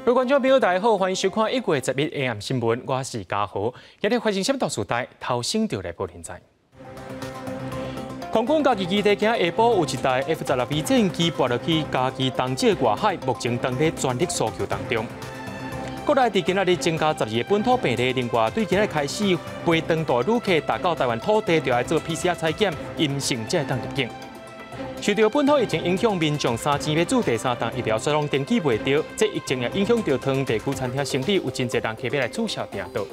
各位觀眾朋友，大家好，歡迎收看1月11 AM 新聞，我是嘉豪。今日發生啥物大事代，頭先就來報您知。空軍嘉義基地今下晡有一台 F-16V 戰機跋落去嘉義東石外海，目前當咧全力搜救當中。國內佇今仔日增加12个本土病例，另外對今仔日開始飛長途旅客達到台灣土地，就愛做 PCR 採檢，陰性才會當入境。受著本土疫情影響，民眾三針欲注第三針疫苗，煞攏登記袂著，這疫情也影響著桃園地區餐廳生意，有真濟人客欲來取消訂桌。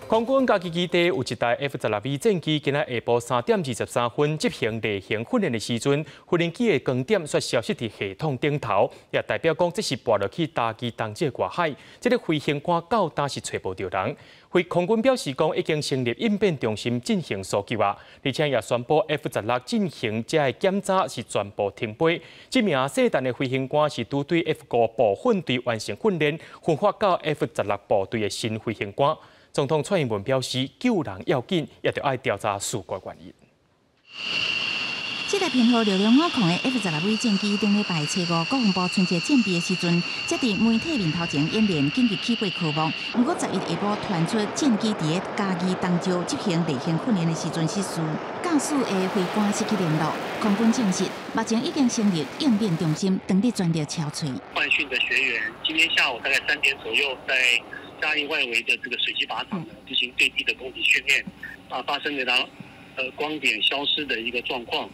空軍嘉義基地有一台 F-16V 戰機，今仔下晡3點23分執行例行訓練的時陣，飛行機的光點煞消失佇系統頂頭，也代表講這是跋落去嘉義東石外海。這个飛行官到今是揣無著人。飛空軍表示講已經成立應變中心進行搜救啊，而且也宣布 F-16進行這个檢查是全部停飛。這名姓陳的飛行官是拄對 F-5部分隊完成訓練，分發到 F-16部隊的新飛行官。總統蔡英文表示，救人要緊，也著愛調查事故原因。這台編號6650的 F-16V 戰機，頂禮拜初五國防部春節戰備的時陣，才佇媒體面頭前演練緊急起飛科目。毋過11下晡傳出戰機佇咧嘉義東石執行例行訓練的時陣失事，駕駛的飛官失去聯絡。空軍證實，目前已經成立應變中心，當咧全力搜揣。換訓的學員今天下午大概3點左右，在嘉義外圍的這個水擊靶場呢，進行對地的攻擊訓練，啊，發生了它光點消失的一個狀況。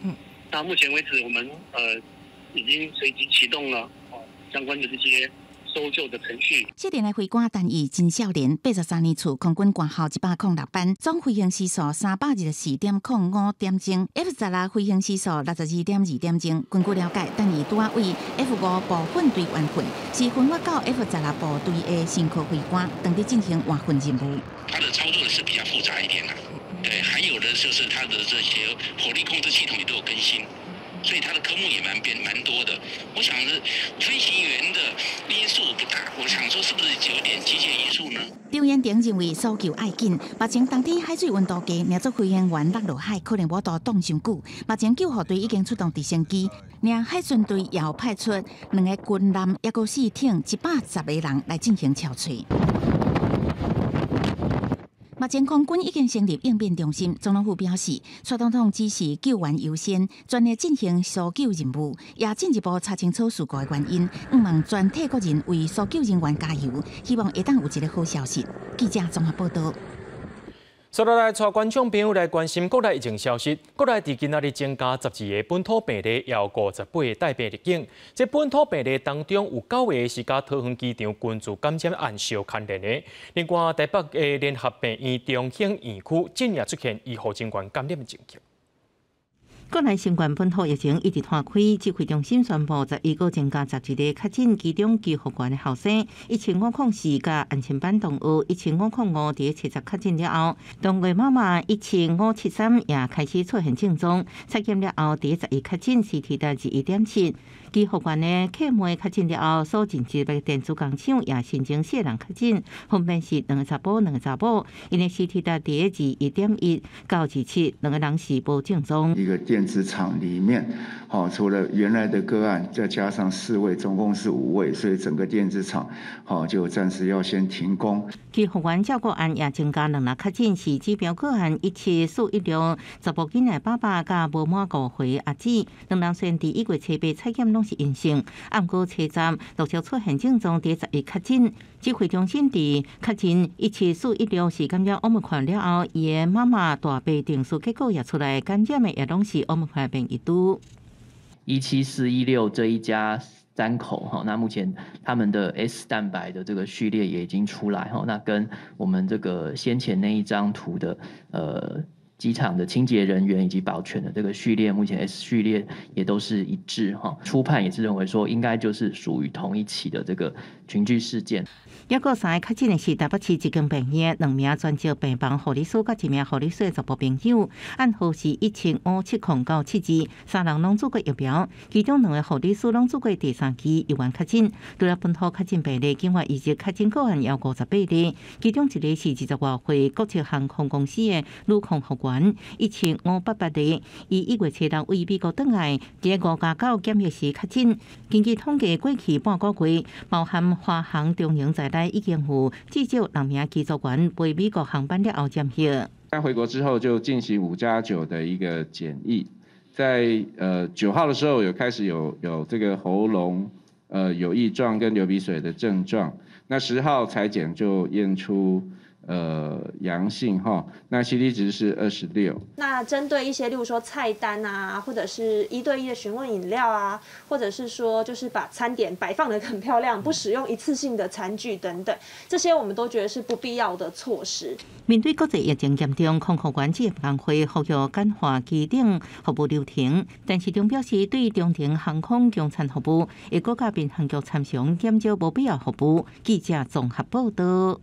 那目前為止，我們已經隨即啟動了相關的這些搜救的程序。失聯的飛官陳毅真少年，83年次空軍官校106班，總飛行時數324.05點鐘，F-16飛行時數62.2點鐘。根據了解，陳毅拄仔為 F-5部分隊完訓，是分發到 F-16部隊的新科飛官，當咧進行換訓任務。它的操作是比較複雜一點啦，對，還有的就是它的這些火力控制系統也都有更新。所以它的科目也蠻變蠻多的。我想是飛行員的因素不大，我想說是不是有點機械因素呢？張延廷認為搜救愛緊，目前當天海水溫度低，命做飛行員落落海可能無法度凍傷久。目前救護隊已經出動直升機，另海巡隊也派出兩个軍艦，抑閣四艇110个人來進行搜揣。目前空軍已經成立應變中心，總統府表示，蔡總統指示救援優先，全力進行搜救任務，也進一步查清楚事故的原因，向望全體國人為搜救人員加油，希望會當有一个好消息。記者綜合報道。接落來，帶觀眾朋友來關心國內疫情消息。國內佇今仔日增加12个本土病例，也有58个帶病入境。這本土病例當中有九个是佮桃園機場群聚感染案相牽連的。另外，台北的聯合病院中興院區今日出現醫護人員感染的情形。國內新冠本土疫情一直拖開，指揮中心宣布11個增加12个確診，其中機復員的學生17504佮安親班同學17505佇七十確診了後，同學媽媽17573也開始出現症狀，採檢了後佇十一確診 CT 值21.7。機復員的客妹確診了後，所任職的電子工廠也新增四人確診，分別是兩个查埔、兩个查某，𪜶的 CT 值佇21.1到27，兩个人是無症狀。一個電子廠裡面，好，除了原來的個案，再加上四位，總共是五位，所以整個電子廠，好，就暫時要先停工。機復員照顧案也增加兩人確診，是指標個案17416，查埔囡仔爸爸佮無滿5歲阿姊，兩人雖然佇1月初八採檢攏是陰性，毋過初十陸續出現症狀，佇十一確診。指揮中心佇確診17416是感染 Omicron 了後，伊的媽媽大白定序結果也出來，感染的也攏是 Omicron 變異株。 17416這一家三口哈，那目前他們的 S 蛋白的這個序列也已經出來哈，那跟我們這個先前那一張圖的機場的清潔人員以及保全的這個序列，目前 S 序列也都是一致哈。初判也是認為說，應該就是屬於同一起的這個群聚事件。抑閣三个確診的是台北市一間病院兩名專職病房護理師佮一名護理師的查埔朋友，案號是17570到72，三人攏注過疫苗，其中兩個護理師攏注過第三劑，猶原確診。除了本土確診病例，境外移入確診個案有58例，其中一个是20外歲國際航空公司的女空服員。員17588例，伊1月7日為美國轉來，佇5加9檢疫時確診。根據統計，過去半個月，包含華航、長榮在內，已經有至少六名機組員飛美國航班了後染疫。在回國之後就進行5加9的一個檢疫，在9號的時候有開始有這個喉嚨有異狀跟流鼻水的症狀，那10號採檢就驗出陽性哈，那 CT 值是26。那針對一些，例如說菜單啊，或者是一對一的詢問飲料啊，或者是說就是把餐點擺放得很漂亮，不使用一次性的餐具等等，這些我們都覺得是不必要的措施。面對國際疫情嚴重，空服員職業工會呼籲簡化機頂服務流程，陳時中表示，對長程航空供餐服務，會閣佮民航局參詳減少無必要服務。記者綜合報道。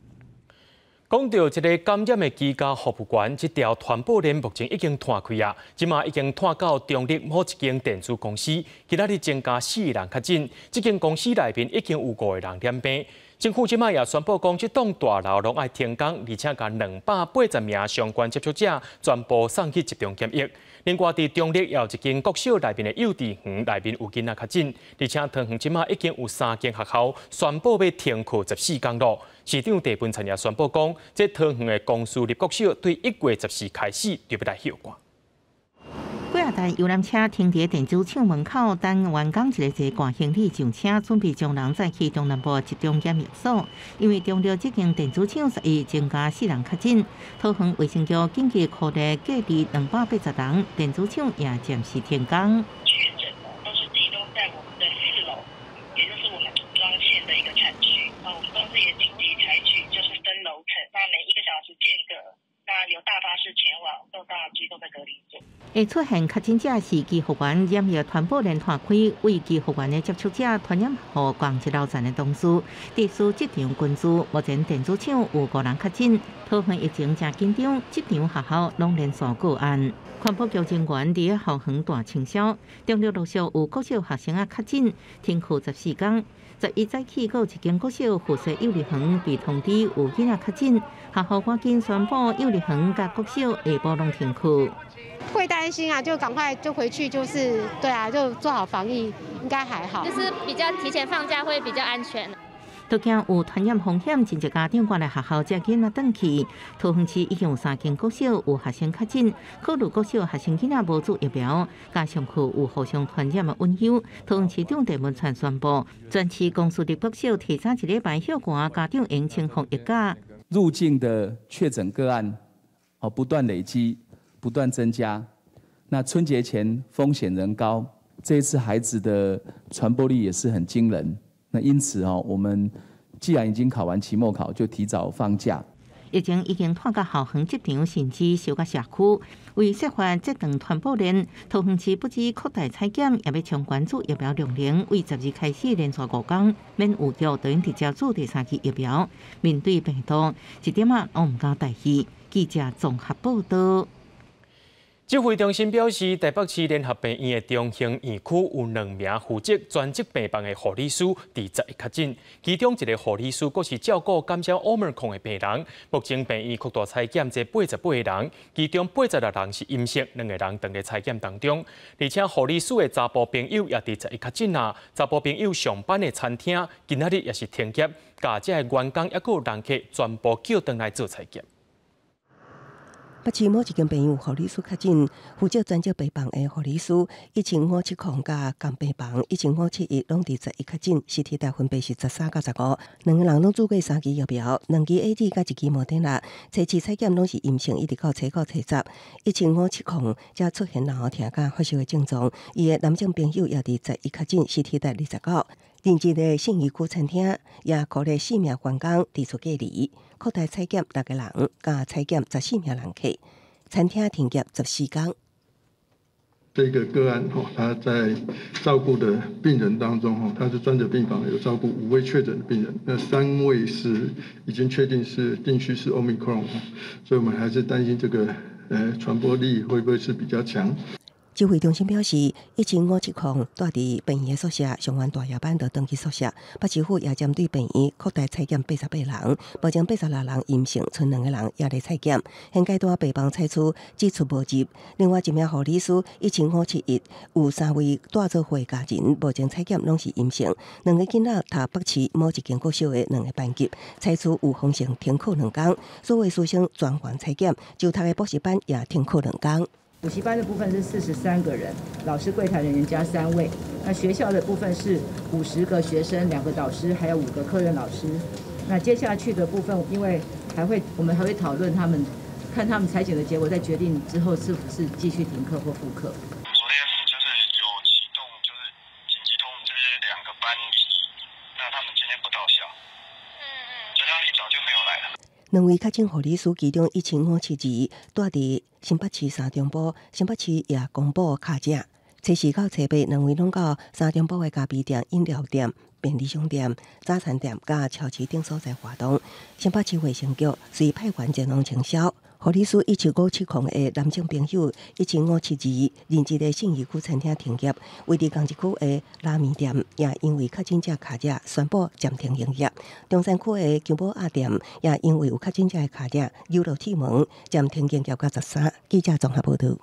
講到這个感染的居家服務員，這條傳播鏈目前已經斷開啊，這馬已經斷到中壢某一間電子公司，今仔日增加四个人確診，這間公司內面已經有五個人染病。政府這馬也宣布講，這棟大樓攏愛停工，而且共280名相關接觸者全部送去集中檢疫。另外，佇中壢也有一間國小內面的幼稚園內面有囡仔確診，而且桃園這馬已經有三間學校宣布欲停課14工囉。市長鄭文燦也宣布講，這桃園的公私立國小對1月14開始就欲來歇課。幾仔台遊覽車停佇電子廠門口，等員工一个一個掛行李上車，準備將人載去中南部集中檢疫所。因為中壢這間電子廠11增加四人確診，桃園衛生局緊急擴大隔離280人，電子廠也暫時停工。確診的都是集中在我們的4樓，也就是我們組裝線的一個產區。啊，我們公司也緊急採取就是分樓層，那每一個小時間隔，那由大巴士前往送到集中的隔離所。會出現確診者是機服員染疫傳播鏈斷開，為機服員的接觸者傳染予仝一樓層的同事。佇絲織廠群聚，目前電子廠有五人確診。桃園疫情誠緊張，職場學校攏連續個案。環保局人員佇校園大清消，中壢陸續有國小學生仔確診，停課14工。11早起，閣有一間國小附設幼兒園被通知有囡仔確診，學校趕緊宣布幼兒園佮國小下晡攏停課。會擔心啊，就趕快就回去，就是對啊，就做好防疫，應該還好。就是比較提前放假會比較安全。都驚有傳染風險，真濟家長趕來學校接囡仔轉去。桃園市已經有三間國小有學生確診，考慮國小學生囡仔無注疫苗，加上課有互相傳染的隱憂。桃園市長鄭文燦宣布，全市公私立國小提早一禮拜歇課，家長應清防疫假。入境的確診個案，哦不斷累積，不斷增加。那春節前風險仍高，這一次孩子的傳播力也是很驚人。那因此哦，我們既然已經考完期末考，就提早放假。疫情已經拖到校園職場，甚至燒到社區。為設法截斷傳播鏈，桃園市不止擴大採檢，也欲將關注疫苗量能，為10日開始連續5工免預約，就用直接注第三劑疫苗。面對病毒，一點仔攏毋敢大意。記者綜合報道。指揮中心表示，台北市聯合病院的中興院區有兩名負責專責病房的護理師佇11確診，其中一个護理師閣是照顧感染 Omicron 的病人。目前病院擴大採檢這88個人，其中86人是陰性，兩個人正佇採檢當中。而且護理師的查埔朋友也佇11確診啊，查埔朋友上班的餐廳今仔日也是停業，共這个員工抑閣有人客全部叫轉來做採檢。北市某一間病院有護理師確診，負責專責病房的護理師17570佮仝病房17571攏佇11確診，CT 值分別是13佮15，兩个人攏注過三劑疫苗，兩劑 AZ 佮一劑莫德納，初次採檢攏是陰性，一直到初五、初十，17570才出現喉痛佮發燒的症狀，伊的男性朋友也佇十一確診，CT 值29。另一个信義區餐廳也鼓勵四名員工佇厝隔離，擴大採檢六个人，佮採檢14名人客，餐廳停業14工。這個個案吼，他在照顧的病人當中吼，他是專責病房有照顧五位確診的病人，那三位是已經確定是定序是 Omicron，所以我們還是擔心這個傳播力會不會是比較強。指揮中心表示，17500住佇病院的宿舍，上完大夜班就轉去宿舍。北市府也針對病院擴大採檢88人，目前86人陰性，賰兩個人猶咧採檢。現階段病房採取只出無入。另外一名護理師1571有三位帶做伙家人，目前採檢攏是陰性。兩个囡仔讀北市某一間國小的兩个班級，採取有風險停課兩工。所有師生全員採檢，就讀的補習班也停課兩工。補習班的部分是43個人，老師、櫃檯人員加3位。那學校的部分是50個學生、2個導師，還有5個科任老師。那接下去的部分，因為還會，我們還會討論他們，看他們採檢的結果，再決定之後是不是繼續停課或復課。昨天就是有啟動，就是緊急通知2個班級，那他們今天不到校，所以他一早就沒有來了。兩位確診護理師，其中1572住佇新北市三重埔，新北市也公布確診。初四到初八，兩位攏到三重埔的咖啡店、飲料店、便利商店、早餐店佮超市等所在活動。新北市衛生局隨派員前往清消。護理師17570的男性朋友，1572任職的信義區餐廳停業，位佇同一區的拉麵店也因為確診者確診，宣布暫停營業。中山區的姜母鴨店也因為有確診者的確診，牛肉鐵門暫停營業到13。記者綜合報導。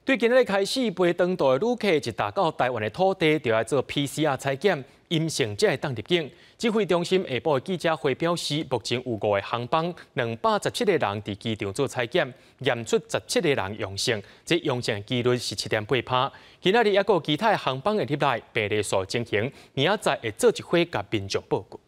對今仔日開始飛長途的旅客，一踏到台灣的土地，就愛做 PCR 採檢，陰性才會當入境。指揮中心下晡的記者會表示，目前有5個航班，217個人佇機場做採檢，驗出17個人陽性，這陽性的幾率是7.8%。今仔日猶閣有其他的航班會入來，病例數情形，明仔載會做一伙共民眾報告。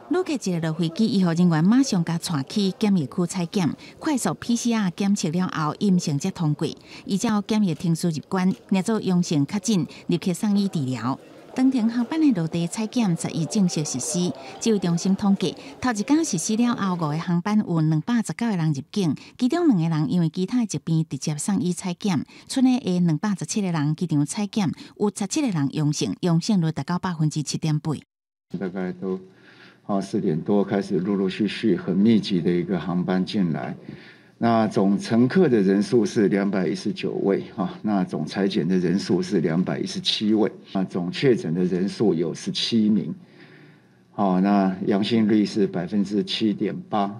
旅客一落飛機，醫護人員馬上共帶去檢疫區採檢，快速 PCR 檢測了後陰性才通過，依照檢疫程序入關，若做陽性確診，立刻送醫治療。長程航班的落地採檢11正式實施，指揮中心統計，頭一工實施了後，5個航班有219個人入境，其中2個人因為其他疾病直接送醫採檢，賰的217個人機場採檢，有17個人陽性，陽性率達到7.8%。大概都。4點多開始陸陸續續很密集的一個航班進來，那總乘客的人數是219位，那總採檢的人數是217位，啊，總確診的人數有17名，那陽性率是7.8%。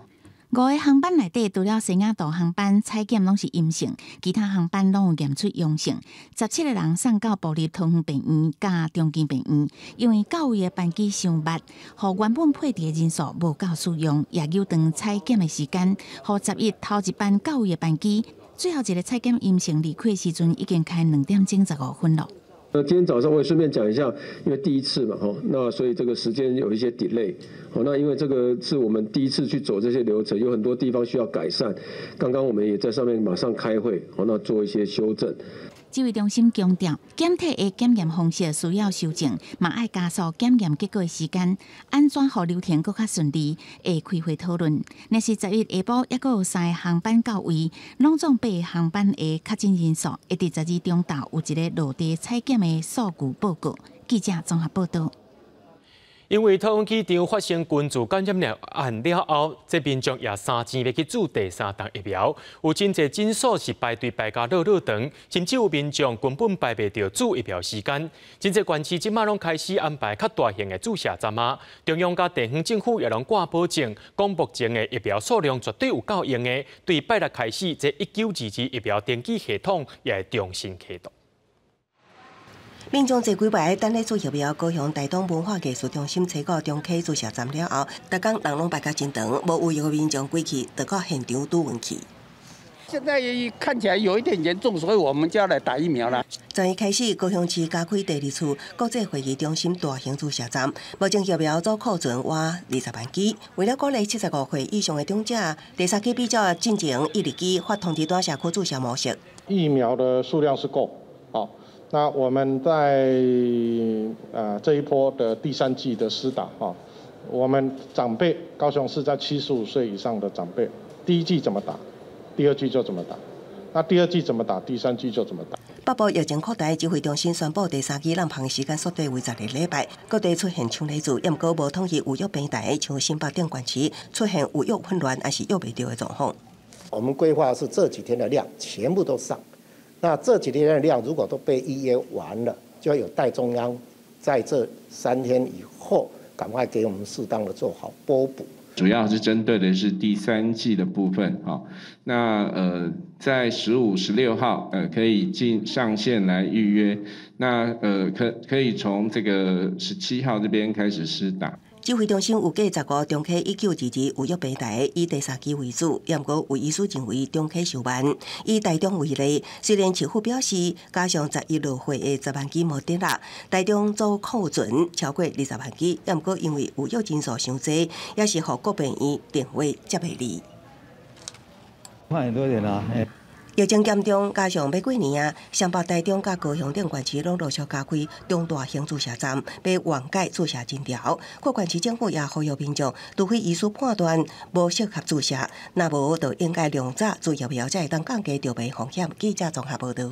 5個航班內底，除了西雅圖航班採檢攏是陰性，其他航班攏有驗出陽性。17個人送到部立桃園病院佮長庚病院，因為到位的班機傷密，予原本配置的人數無夠使用，也延長採檢的時間。予11頭一班到位的班機，最後一個採檢陰性離開的時陣已經開2點15分了。那今天早上我也順便講一下，因為第一次嘛，那所以這個時間有一些 delay，那因為這個是我們第一次去走這些流程，有很多地方需要改善。剛剛我們也在上面馬上開會，那做一些修正。指揮中心強調，檢體的檢驗方式需要修正，嘛愛加速檢驗結果的時間，按怎予流程閣較順利？會開會討論。若是11下晡猶閣有3個航班到位，攏總8個航班的確診人數，會佇12中晝有一個落地採檢的數據報告。記者綜合報導。因為桃園機場發生群聚感染案了後，這民眾也三錢欲去注第三針疫苗，有真濟診所是排隊排甲落落長，甚至有民眾根本排袂著注疫苗時間。真濟縣市這馬攏開始安排較大型的注射站啊，中央佮地方政府也攏掛保證，講目前的疫苗數量絕對有夠用的。對拜六開始，這1922疫苗登記系統也會重新啟動。民眾坐幾排等咧注疫苗，高雄大東文化藝術中心初五中溪注射站了後，逐工人攏排甲真長，無有一個民眾規氣就到現場拄運氣。現在看起來有一點嚴重，所以我們就要來打疫苗啦。昨日開始，高雄市加開第二處國際會議中心大型注射站，目前疫苗總庫存倚20萬劑。為了鼓勵75歲以上的長者，第三劑比照進前一二劑發通知單社區注射模式。疫苗的數量是夠，好。那我們在這一波的第三劑的施打哈，我們長輩高雄市在75歲以上的長輩，第一劑怎麼打，第二劑就怎麼打，那第二劑怎麼打，第三劑就怎麼打。北部疫情擴大，指揮中心宣布第三劑濫芳時間縮短為12禮拜，各地出現搶禮數，也毋過無統計預約平台，像新北等縣市出現預約混亂，抑是約袂著的狀況。我們規劃是這幾天的量全部都上，那這幾天的量如果都被預約完了，就要有待中央在這3天以後，趕快給我們適當的做好撥補。主要是針對的是第三劑的部分，哈，那在15、16號，可以進上線來預約，那可以從這個17號這邊開始施打。指揮中心有計15中啟1922預約平台，以第三劑為主，也毋過有醫師認為中啟受慢。以台中為例，雖然市府表示加上11落貨的10萬劑莫德納，台中總庫存超過20萬劑，也毋過因為預約人數傷濟，也是予各病院電話接袂離。換很多人啊！疫情嚴重，加上欲過年啊，雙北、台中佮高雄等縣市攏陸續加開中大型注射站，欲緩解注射人潮。各縣市政府也呼籲民眾，除非醫師判斷無適合注射，若無就應該量早注疫苗，才會當降低著病風險。記者綜合報導。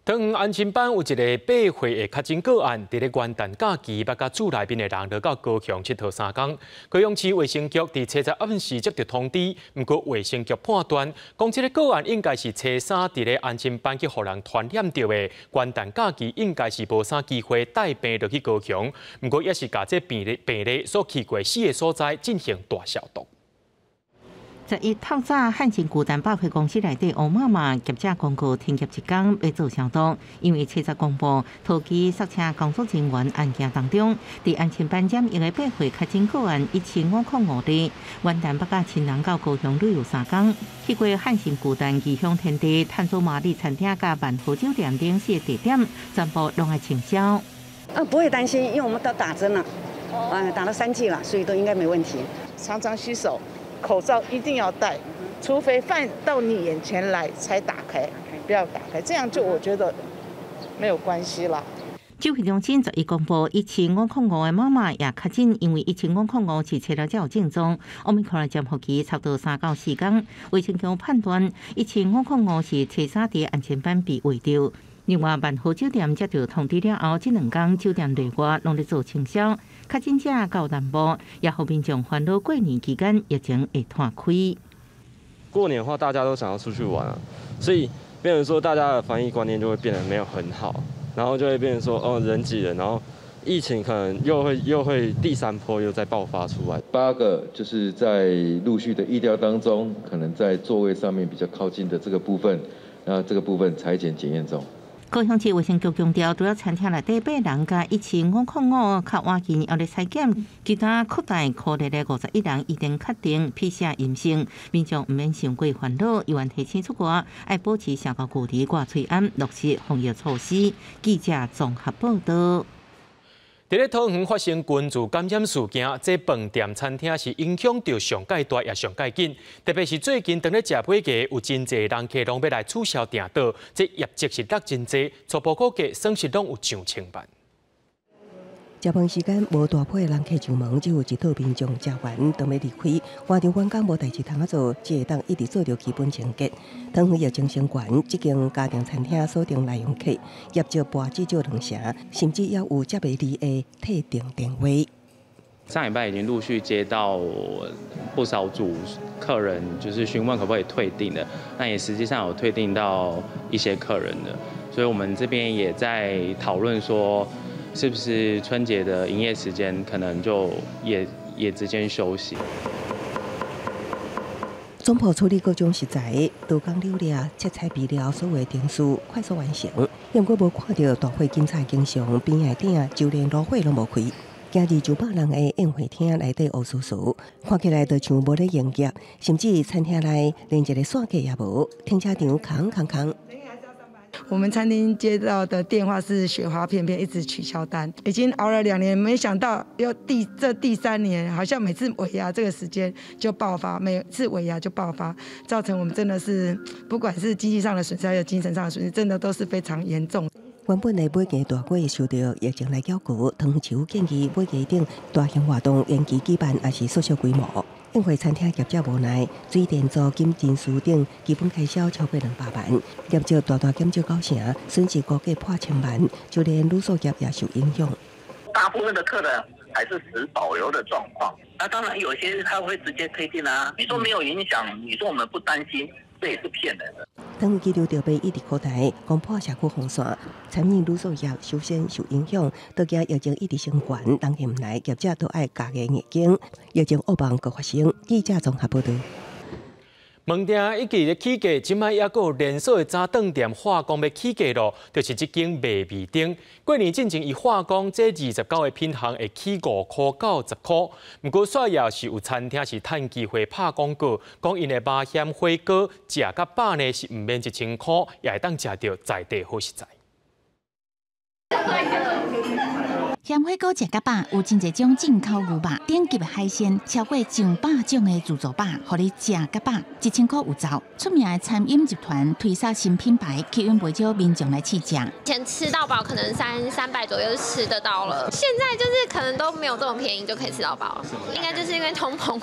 桃園安親班有一個8歲的確診個案，佇咧元旦假期捌佮厝內面的人落到高雄𨑨迌3工。高雄市衛生局佇初十暗時接到通知，毋過衛生局判斷，講這個個案應該是初三佇咧安親班去予人傳染著的。元旦假期應該是無啥機會帶病落去高雄，毋過也是共這病例所去過四个所在進行大消毒。 11透早，漢神巨蛋百貨公司內底烏媽媽業者公告停業一工，欲做消毒。因為初十公布桃機塞車工作人員案件當中，佇安親班染疫的8歲確診個案1505例。元旦捌佮親人到高雄旅遊3工，去過漢神巨蛋、異鄉天地、探索瑪麗餐廳佮萬豪酒店等四個地點，全部攏愛清消。啊，不會擔心，因為我們都打針了，打了3劑了，所以都應該沒問題。常常洗手。口罩一定要戴，除非飯到你眼前來才打開，不要打開，這樣就我覺得沒有關係啦。指揮中心11公布，17505的媽媽也確診，因為17505是初六才有症狀，奧密克戎潛伏期差不多3到4工。衛生局判斷，17505是初三佇安親班被餵著。另外，萬豪酒店接到通知了後，這2工酒店內外攏咧做清消。確診者到南部，也予民眾煩惱過年期間疫情會湠開。過年的話，大家都想要出去玩啊，所以變成說大家的防疫觀念就會變得沒有很好，然後就會變成說哦人擠人，然後疫情可能又會第三波又再爆發出來。8個就是在陸續的疫調當中，可能在座位上面比較靠近的這個部分，那這個部分採檢檢驗中。高雄市衛生局強調，除了餐廳內底八人佮17505較晚近猶咧採檢，其他擴大擴列的51人已經確定 PCR 陰性，民眾毋免傷過煩惱，猶原提醒出外愛保持社交距離、掛喙罨、落實防疫措施。記者綜合報導。佇咧桃園發生群聚感染事件，這飯店餐廳是影響著上蓋大也上蓋緊。特別是最近當咧食尾牙，有真濟人客攏欲來取消訂桌，這業績是落真濟，初步估計損失攏有上千萬。食飯時間無大批人客上門，只有一桌民眾食完當欲離開。外場員工無代誌通仔做，只會當一直做著基本清潔。桃園疫情升懸，這間家庭餐廳鎖定來訪客，業績跋至少兩成，甚至也有接袂離的退訂電話。上禮拜已經陸續接到不少組客人，就是詢問可不可以退訂的，那也實際上有退訂到一些客人的，所以我們這邊也在討論說，是不是春節的營業時間可能就也直接休息。總鋪處理各種食材，刀工流利，切菜備料，所有程序快速完成。毋過無看著大火警察景象，邊仔店就連爐火攏無開。今日900人的宴會廳內底烏蘇蘇，看起來就像無咧營業，甚至餐廳內連一个散客也無，停車場空空空。我們餐廳接到的電話是雪花片片，一直取消單，已經熬了2年，沒想到又這第三年，好像每次尾牙這個時間就爆發，每次尾牙就爆發，造成我們真的是不管是經濟上的損失，還有精神上的損失，真的都是非常嚴重。原本的尾牙大會受著疫情來攪局，桃園市府建議尾牙等大型活動延期舉辦，抑是縮小規模。宴會餐廳業者無奈，水電租金、人事等基本開銷超過200萬，業績大大減少九成，損失估計破千萬，就連旅宿業也受影響。大部分的客人還是持保留的狀況。那當然有些他會直接推定啊，你說沒有影響，你說我們不擔心，這也是騙人的。當機場著被一直擴大，攻破社區防線，餐飲旅宿業首先受影響，都驚疫情一直升懸，人毋來，業者都愛加壓硬經，疫情惡夢閣發生。記者綜合報導。飯店一直咧起價，這擺猶閣有連鎖的早頓店喊講欲起價囉，就是這間麥味登。過年進前伊喊講，這29个品項會起5箍到10箍。毋過煞也是有餐廳是趁機會拍廣告，講𪜶的肉餡火鍋食較飽呢，是毋免1000箍，也會當食著在地好食材。鹹火鍋食較飽，有真濟種進口牛肉、頂級的海鮮，超過上百種的自助飽，予你食較飽，1000箍有找。出名的餐飲集團推出新品牌，吸引袂少民眾來試食。以前吃到飽可能300左右就吃得到了，現在就是可能都沒有這麼便宜就可以吃到飽，應該就是因為通膨。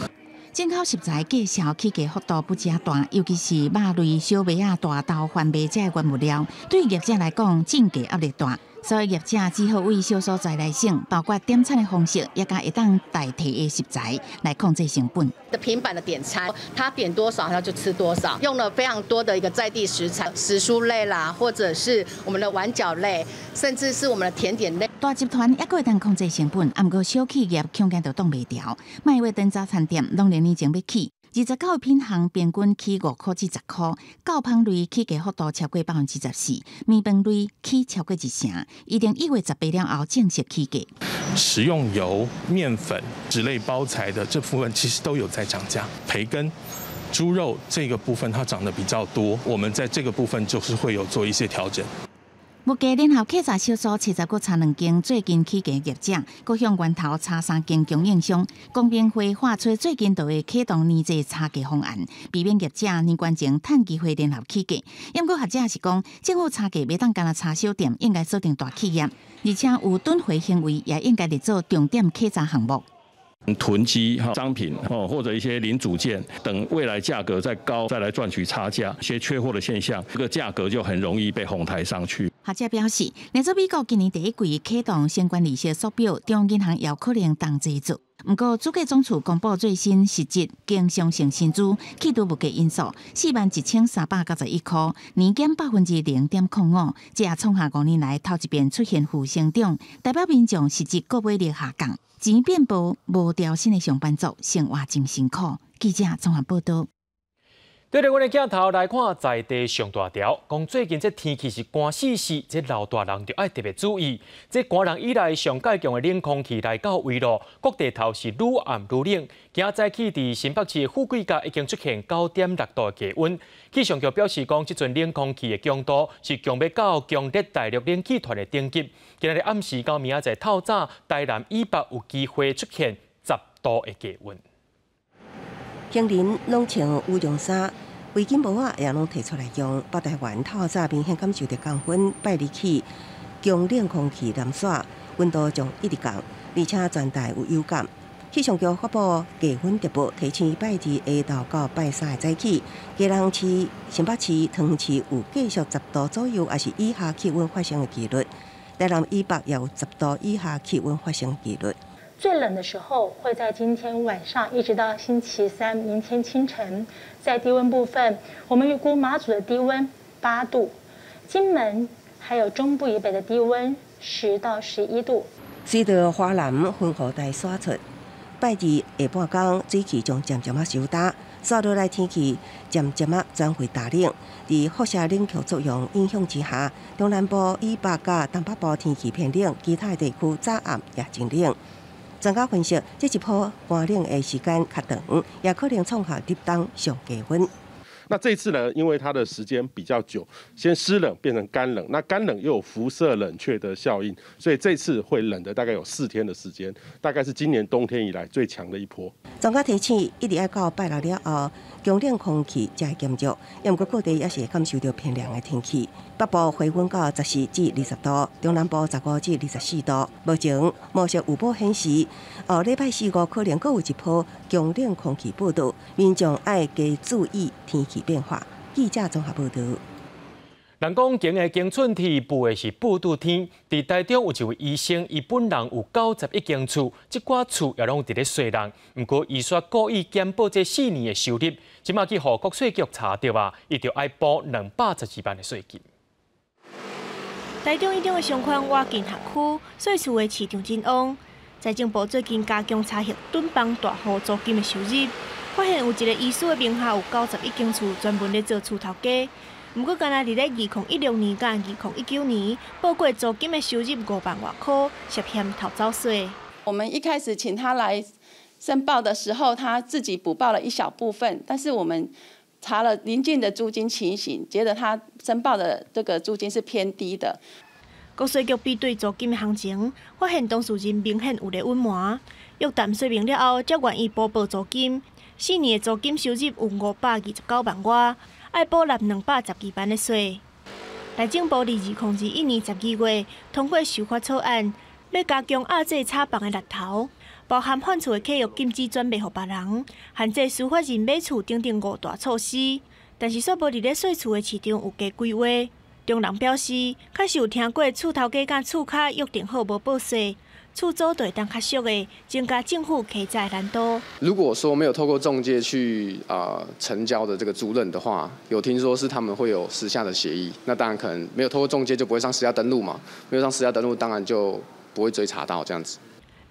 進口食材價數起價幅度不止大，尤其是肉類、小麥仔、大豆、番麥這原物料，對業者來講，進價壓力大。所以業者只好為小所在來省，包括點餐的方式，也佮會當代替的食材來控制成本。的平板的點餐，他點多少他就吃多少，用了非常多的一個在地食材，時蔬類啦，或者是我們的碗餃類，甚至是我們的甜點類。大集團猶閣會當控制成本，毋過小企業恐驚就擋袂牢。麥味登早餐店攏年前欲起。29个品項平均起5箍至10箍，厚芳類起價幅度超過14%，麵飯類起超過1成，一定1月18了後正式起價。食用油、麵粉、紙類包材的這部分其實都有在漲價，培根、豬肉這個部分它漲得比較多，我們在這個部分就是會有做一些調整。物價聯合客棧小組70閣差2間最近起價業者，閣向源頭差3間供應商。公平會喊出最近就會啟動年節差價方案，避免業者年關前趁機會聯合起價。毋過學者是講，政府差價袂當干焦差小店，應該鎖定大企業，而且有囤貨行為，也應該列做重點稽查項目。囤積商品或者一些零組件，等未來價格再高，再來賺取差價，一些缺貨的現象，這個價格就很容易被哄抬上去。學者表示，若做美國今年第一季啟動相關利息縮表，中央銀行也有可能同齊做。毋過，主計總處公布最新實質經常性薪資，去除物價因素，41,391箍，年減0.05%，這也創下5年來頭一遍出現負成長，代表民眾實質購買力下降，錢變薄，無調薪的上班族生活真辛苦。記者綜合報導。對著阮的鏡頭來看，在地上大條，講最近這天氣是寒死死，這老大人就愛特別注意。這寒冷以來上蓋強的冷空氣來到位囉，各地頭是愈暗愈冷。今仔早起佇新北市的富貴角已經出現9.6度的低溫。氣象局表示講，這陣冷空氣的強度是強欲到強熱大陸冷氣團的等級。今仔日暗時到明仔載透早，台南以北有機會出現10度的低溫。行人攏穿羽絨衫，圍巾帽仔也攏提出來用。北台灣透早明顯感受著降溫，拜二起強冷空氣南徙，溫度將一直降，而且全台有有感。氣象局發布低溫特報，提醒拜二下晝到拜三的早起，基隆市、新北市、桃園市有繼續10度左右，抑是以下氣溫發生的幾率。台南以北也有10度以下氣溫發生的幾率。最冷的時候會在今天晚上，一直到星期三，明天清晨。在低溫部分，我們預估馬祖的低溫8度，金門還有中部以北的低溫10到11度。隨著華南風雨帶徙出，拜二下半工水氣將漸漸仔收焦，煞落來天氣漸漸仔轉回大冷。佇輻射冷卻作用影響之下，中南部以北佮東北部天氣偏冷，其他地區早暗也真冷。專家分析，這一波寒冷的時間較長，也可能創下立冬上低溫。那這次呢，因為它的時間比較久，先濕冷變成乾冷，那乾冷又有輻射冷卻的效應，所以這次會冷的大概有4天的時間，大概是今年冬天以來最強的一波。專家提醒，一直愛到拜六了後，強冷空氣才會減弱，毋過各地也是會感受著偏涼的天氣。北部回溫到14至20度，中南部15至24度。目前模式預報顯示，後禮拜四五可能閣有一波強冷空氣報道，民眾愛加注意天氣變化。記者綜合報道。人講經的經寸鐵，布的是布肚天。佇台中有一位醫生，伊本人有91間厝，這寡厝也攏佇咧稅人。毋過伊煞故意減報這4年的收入，這馬去予國稅局查著啊，伊就愛補212萬的稅金。台中一中的商圈倚近學區，所以厝的市場真旺。財政部最近加強查核躉房大戶租金的收入，發現有一個醫師的名下有91間厝，專門咧做厝頭家。毋過，干焦佇咧2016年佮2019年報過租金的收入5萬外箍，涉嫌偷走稅。我們一開始請他來申報的時候，他自己補報了一小部分，但是我們查了鄰近的租金情形，覺得他申報的這個租金是偏低的。國稅局比對租金的行情，發現當事人明顯有咧隱瞞。約談說明了後，才願意補報租金。4年的租金收入有529萬外，愛補納212萬的稅。財政部佇2021年12月通過修法草案，欲加強壓制炒房的獵頭，包含換厝的契約禁止轉賣予別人，限制司法人買厝等等五大措施。但是，煞無佇咧稅厝的市場有加規劃。中人表示，確實有聽過厝頭家佮厝跤約定好無報稅，厝租就會當較俗的，增加政府稽查的難度。如果說沒有透過仲介去成交的這個租賃的話，有聽說是他們會有私下的協議，那當然可能沒有透過仲介就不會上實價登錄嘛，沒有上實價登錄，當然就不會追查到這樣子。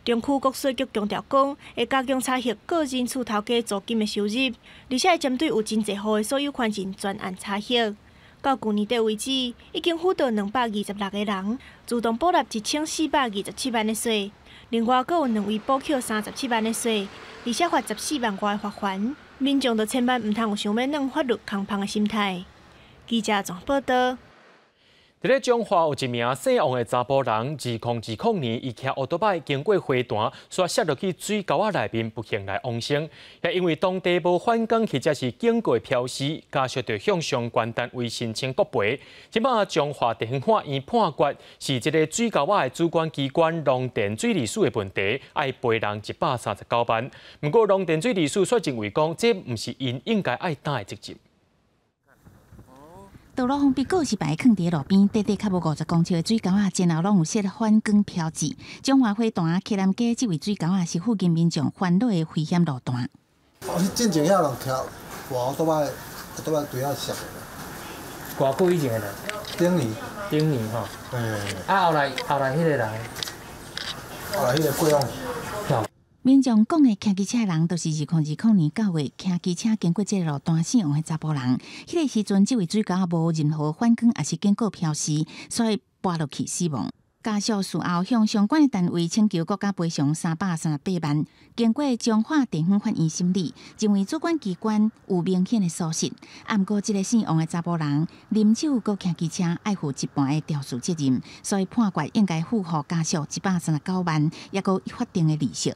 中區國稅局強調講，會加強查核個人厝頭家租金的收入，而且會針對有真濟戶的所有權人專案查核。到舊年底為止，已經輔導226個人自動補納1427萬的稅，另外閣有兩位補扣37萬的稅，而且罰14萬外的罰鍰。民眾就千萬毋通有想欲耍法律空縫的心態。記者綜合報導。佇咧彰化有一名姓王的查埔人，2020年伊騎歐多擺經過花壇，煞摔落去水溝仔內面，不幸來往生。也因為當地無反光或者是警告標示，家屬就向相關單位申請國賠。這馬彰化地方法院判決是這個水溝仔的主管機關農田水利署的問題，愛賠人139萬。毋過農田水利署卻認為講，這毋是𪜶應該愛擔的責任。道路封閉告示牌囥佇路邊，短短較無50公尺的水溝仔，前後攏有設反光標誌。彰化花壇溪南街這位水溝仔是附近民眾煩惱的危險路段。哦，進前遐人騎跋歐多擺，歐多擺對遐摔的。偌久以前的啦？頂年。頂年吼。欸。啊，後來彼個人。後來彼個過往。民眾講的騎機車人，就是2020年9月騎機車經過這個路段死亡的查埔人。彼個時陣，這位水溝無任何反光，抑是警告標示，所以跋落去死亡。家屬事後向相關的單位請求國家賠償338萬。經過彰化地方法院審理，認為主管機關有明顯的疏失。啊，毋過這個死亡的查埔人啉酒閣騎機車，愛負一半的肇事責任，所以判決應該付予家屬139萬，抑閣法定的利息。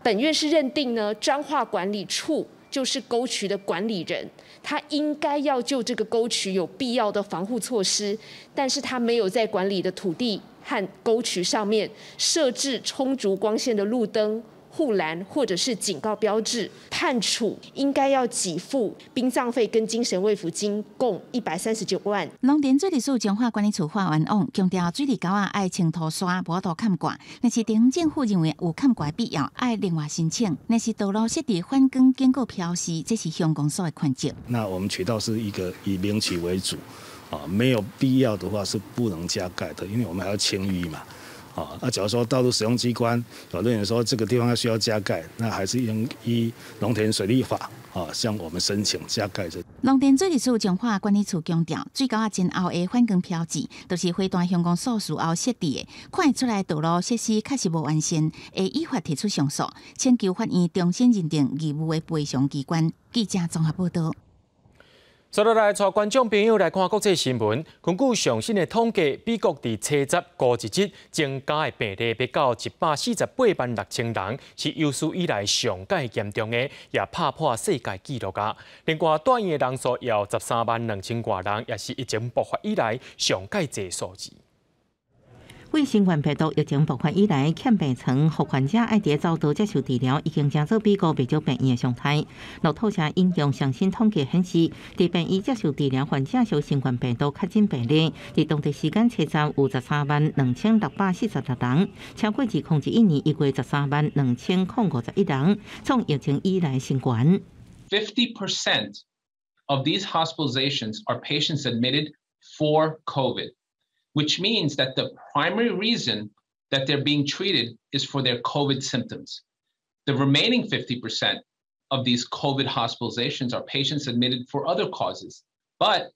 本院是認定呢，彰化管理處就是溝渠的管理人，他應該要就這個溝渠有必要的防護措施，但是他沒有在管理的土地和溝渠上面設置充足光線的路燈、護欄或者是警告標誌，判處應該要給付殯葬費跟精神慰撫金共139萬。農田水利署彰化管理處法院王強調，水利溝仔愛清塗沙，無法度崁蓋。若是地方政府認為有崁蓋必要，愛另外申請。若是道路設置反光警告標示，這是鄉公所的權責。那我們渠道是一個以明渠為主，啊，沒有必要的話是不能加蓋的，因為我們還要清淤嘛。啊，那假如說道路使用機關有認為說這個地方要需要加蓋，那還是應依農田水利法啊向我們申請加蓋。這農田水利署彰化管理處強調，水溝仔前後的反光標誌，都是花壇鄉公所事後設置的，看會出來道路設施確實無完善，會依法提出上訴，請求法院重新認定義務的賠償機關。記者綜合報導。接落來，帶觀眾朋友來看國際新聞。根據上新的統計，美國佇初十五日增加的病例，欲到148萬6千人，是有史以來上蓋嚴重的，也拍破世界紀錄啊！另外，住院的人數有13萬2千外人，也是疫情爆發以來上蓋濟數字。為新冠病毒疫情爆發以來，欠病床，予患者愛佇走道接受治療，已經成做美國袂少病院的常態。路透社引用上新統計顯示，佇病院接受治療患者屬新冠病毒確診病例，佇當地時間初十有132,646人，超過2021年1月132,051人，創疫情以來新高。 50% of these hospitalizations are patients admitted for COVID, which means that the primary reason that they're being treated is for their COVID symptoms. The remaining 50% of these COVID hospitalizations are patients admitted for other causes, but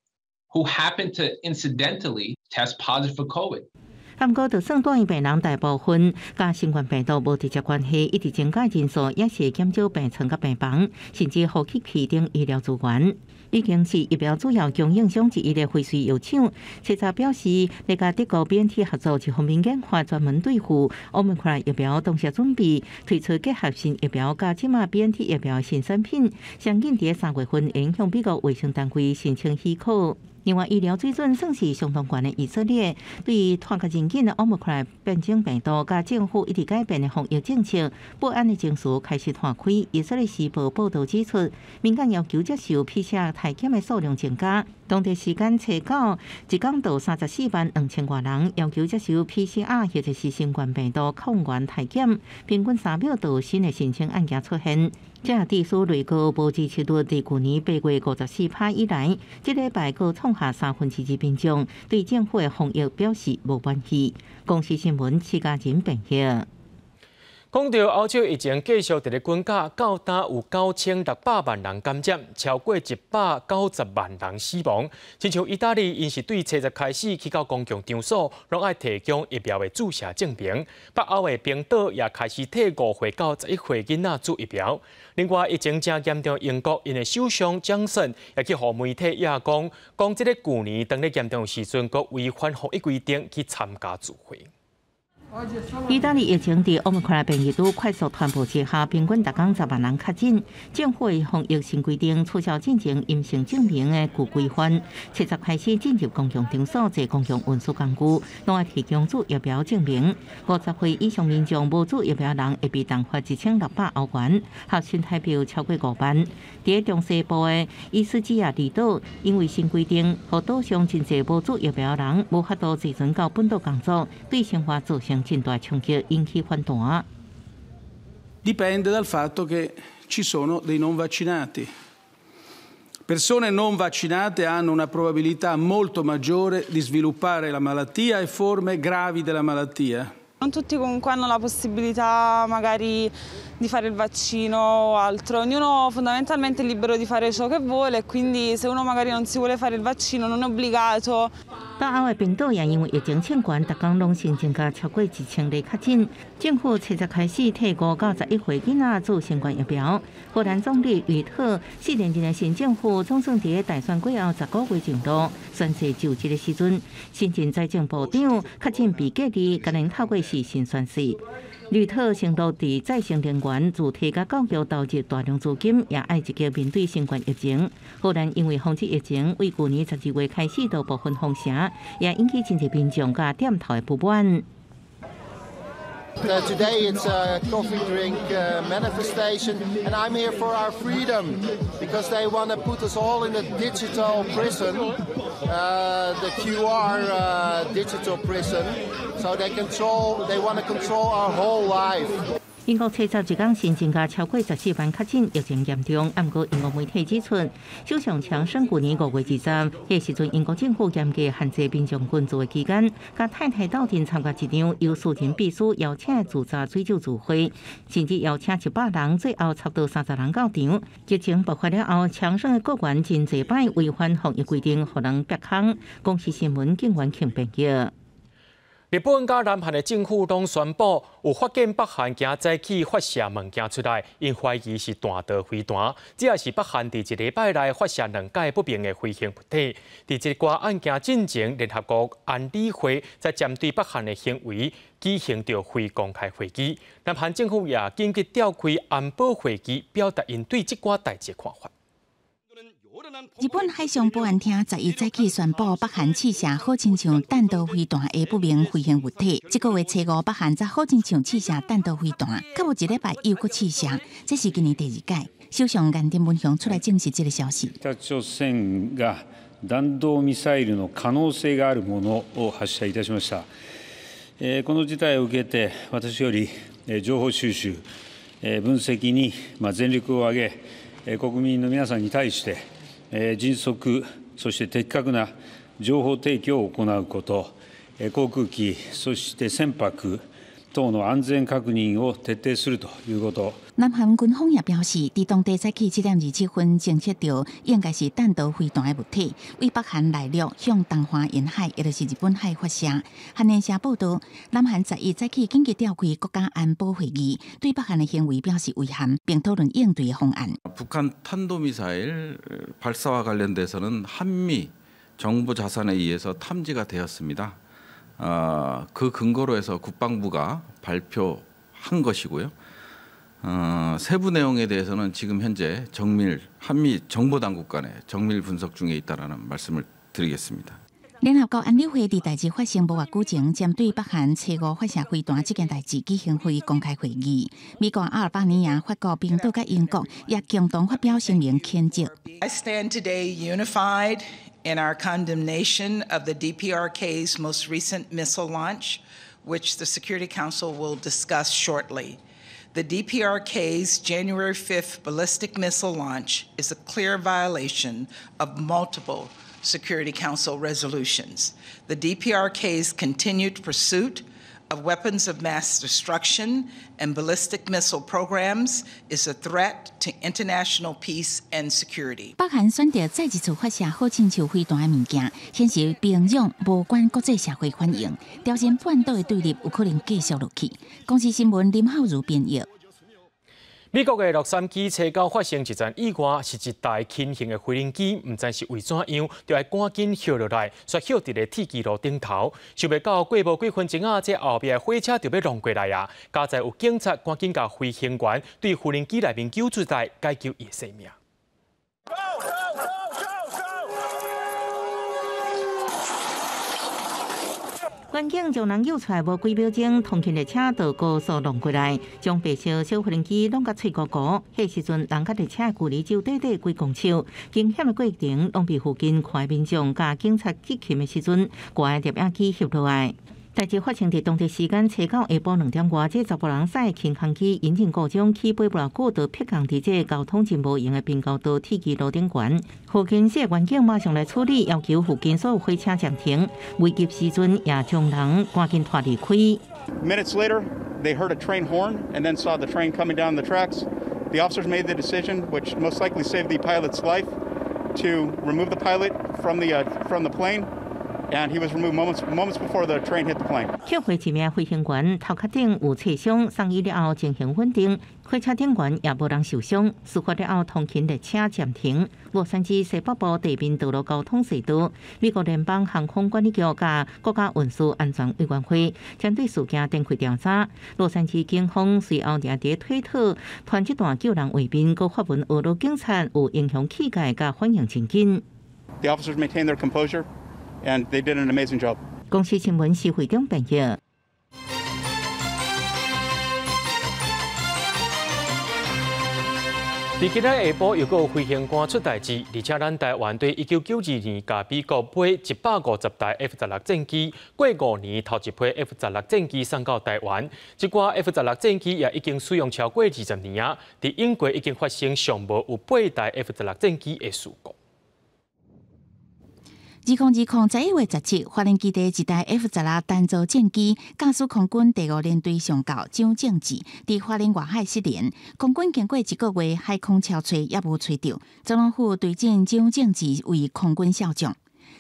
who happen to incidentally test positive for COVID. 毋過，就算住院病人大部分佮新冠病毒無直接關係，一直增加人數，也是減少病床佮病房，甚至呼吸器等醫療資源。已經是疫苗主要供應商之一的輝瑞藥廠，初十表示，咧佮德國 BNT 合作，一方面研發專門對付奧密克戎疫苗，同時準備推出結合新疫苗佮這馬 BNT 疫苗新產品，相信佇3月份會向美國衛生單位申請許可。另外，醫療水準算是相當懸的以色列，對拖較真緊的奧密克戎變種病毒，佮政府一直改變的防疫政策，不安的情緒開始湠開。以色列時報報導指出，民間要求接受 PCR 篩檢的數量增加。當地時間初九，一工就342,000外人要求接受 PCR 或者是新冠病毒抗原篩檢，平均3秒就有新的申請案件出現。這致使類高無支持率佇舊年8月54趴以來，這禮拜閣創下2/3民眾對政府的防疫表示無滿意。公視新聞施嘉仁編譯。講到歐洲疫情繼續佇咧滾價，到今有9600萬人感染，超過190萬人死亡。親像意大利，𪜶是對初十開始去到公共場所，攏愛提供疫苗的注射證明。北歐的冰島也開始替5歲到11歲囡仔注疫苗。另外，疫情誠嚴重，英國𪜶的首相強森也去予媒體也講，講這个舊年當咧嚴重時陣，閣違反防疫規定去參加聚會。意大利疫情佇奧密克戎變異株快速傳播之下，平均逐工10萬人確診。政府的防疫新規定取消進前陰性證明的舊規範，七十開始進入公共場所坐公共運輸工具，攏愛提供注疫苗證明。50歲以上民眾無注疫苗人會被重罰1600歐元，合新台幣超過5萬。佇中西部的伊斯基亞離島，因為新規定，予島上真濟無注疫苗人無法度坐船到本島工作，對生活造成真大衝擊，引起反彈。 Dipende dal fatto che ci sono dei non vaccinati. Persone non vaccinate hanno una probabilità molto maggiore di sviluppare la malattia e forme gravi della malattia. Non tutti comunque hanno la possibilità magari di fare il vaccino o altro, ognuno fondamentalmente è libero di fare ciò che vuole e quindi se uno magari non si vuole fare il vaccino non è obbligato. 北歐的冰島也因為疫情衝懸，逐工攏新增加超過1000例確診。政府七十開始替5到11歲囡仔注新冠疫苗。荷蘭總理呂特四連任的新政府總算佇大選過後10個月上路，宣誓就職的時陣，新任財政部長確診被隔離，共𪜶透過視訊宣誓。呂特承諾佇再生能源、自提佮教育投入大量資金，也愛積極面對新冠疫情。荷蘭因為防止疫情，為舊年12月開始就部分封城，也引起真濟民眾佮店頭的不滿。 Today it's a coffee drink manifestation, and I'm here for our freedom because they want to put us all in a digital prison, the QR digital prison, so they want to control our whole life. 英國初十一工新增加超過14萬確診，疫情嚴重。毋過英國媒體指出，首相強生舊年5月20，彼時陣英國政府嚴格限制民眾群聚的期間，佮太太鬥陣參加一場由私人秘書邀請的自炸水酒聚會，甚至邀請100人，最後差不多30人到場。疫情爆發了後，強生的閣員真濟擺違反防疫規定，予人煏空。公視新聞警員慶編譯。日本佮南韓的政府攏宣布，有發現北韓今早起發射物件出來，𪜶懷疑是彈道飛彈。這也是北韓佇一禮拜內發射兩擺不明的飛行物體。佇這個案件進前，聯合國安理會才針對北韓的行為舉行著非公開會議。南韓政府也緊急召開安保會議，表達𪜶對這寡代誌的看法。日本海上保安廳11早起宣布，北韓試射好親像彈道飛彈的不明飛行物體。這個月初五，北韓才好親像試射彈道飛彈，較無一禮拜又閣試射，這是今年第二擺。首相岸田文雄出來證實這個消息。北朝鮮が弾道ミサイルの可能性があるものを発射いたしました。この事態を受けて、私より情報収集、分析に全力を挙げ、国民の皆さんに対して迅速、そして的確な情報提供を行うこと、航空機、そして船舶等の安全確認を徹底するということ。南韓軍方也表示，佇當地早起7點27分偵測到應該是彈道飛彈的物體，為北韓內陸向東方沿海，也就是日本海發射。韓聯社報道，南韓11早起緊急召開國家安保會議，對北韓的行為表示遺憾，並討論應對的方案。 북한 탄도미사일 발사와 관련돼서는 한미 정부 자산에 의해서 탐지가 되었습니다. 그 근거로 해서 국방부가 발표한 것이고요. 세부 내용에 대해서는 지금 현재 정밀 한미 정보 당국 간의 정밀 분석 중에 있다라는 말씀을 드리겠습니다. 聯合國安理會佇代誌發生無偌久前，針對北韓初五發射飛彈這件代誌舉行非公開會議。美國、阿爾巴尼亞、法國、冰島佮英國也共同發表聲明譴責。 I stand today unified in our condemnation of the DPRK's most recent missile launch, which the Security Council will discuss shortly. The DPRK's January 5th ballistic missile launch is a clear violation of multiple Security Council resolutions. The DPRK's continued pursuit of weapons of mass destruction and ballistic missile programs is a threat to international peace and security. 北韓選擇再一次發射好親像飛彈的物件，顯示平壤無管國際社會反應，朝鮮半島的對立有可能繼續落去。公視新聞林浩如編譯。美國的洛杉磯初九發生一場意外，是一台輕型的飛行機，毋知是為怎樣，就愛趕緊歇落來，煞歇佇咧鐵支路頂頭。想袂到過無幾分鐘啊，這後壁的火車就欲撞過來啊！佳哉有警察趕緊共飛行員對飛行機內面救出來，解救伊的性命。 Go, go, go, go, go! 軍警將人救出來無幾秒鐘，通勤列車就高速撞過來，將白色小飛機弄甲碎糊糊。彼時陣，人佮列車距離只有短短幾公尺，驚險的過程攏被附近看的民眾佮警察執勤的時陣，掛的攝影機翕落來。代誌發生佇當地時間初九下晡2點外，這查埔人駛輕航機引擎故障起飛無偌久，就迫降佇這交通真無閒的平交道鐵支路頂懸。附近四個員警馬上來處理，要求附近所有火車暫停。危急時陣也將人趕緊拖離開。 Minutes later, they heard a train horn and then saw the train coming down the tracks. The officers made the decision, which most likely saved the pilot's life, to remove the pilot from the plane. And he was removed moments before the train hit the plane. 救回一名飛行員頭殼頂有擦傷，送醫了後情形穩定。火車頂懸也無人受傷。事發了後，通勤列車暫停。洛杉磯西北部地面道路交通隧道，美國聯邦航空管理局佮國家運輸安全委員會針對事件展開調查。洛杉磯警方隨後也佇推特傳這段救人畫面，閣發文呵咾警察有英雄氣概，佮反應真緊。 The officers maintained their composure. And they did an amazing job. 公視新聞施會長編譯。佇今仔下晡又閣有飛行官出代誌，而且咱台灣對1992年共美國買150台 F-16戰機，過5年頭一批 F-16戰機送到台灣。這寡 F-16戰機也已經使用超過20年啊！佇英國已經發生上無有八台 F-16戰機的事故。2020 11月17，花蓮基地一台 F-16單座戰機，駕駛空軍第五聯隊上校張正志，佇花蓮外海失聯。空軍經過一個月海空搜揣，也無揣著。總統府追贈張正志為空軍少將。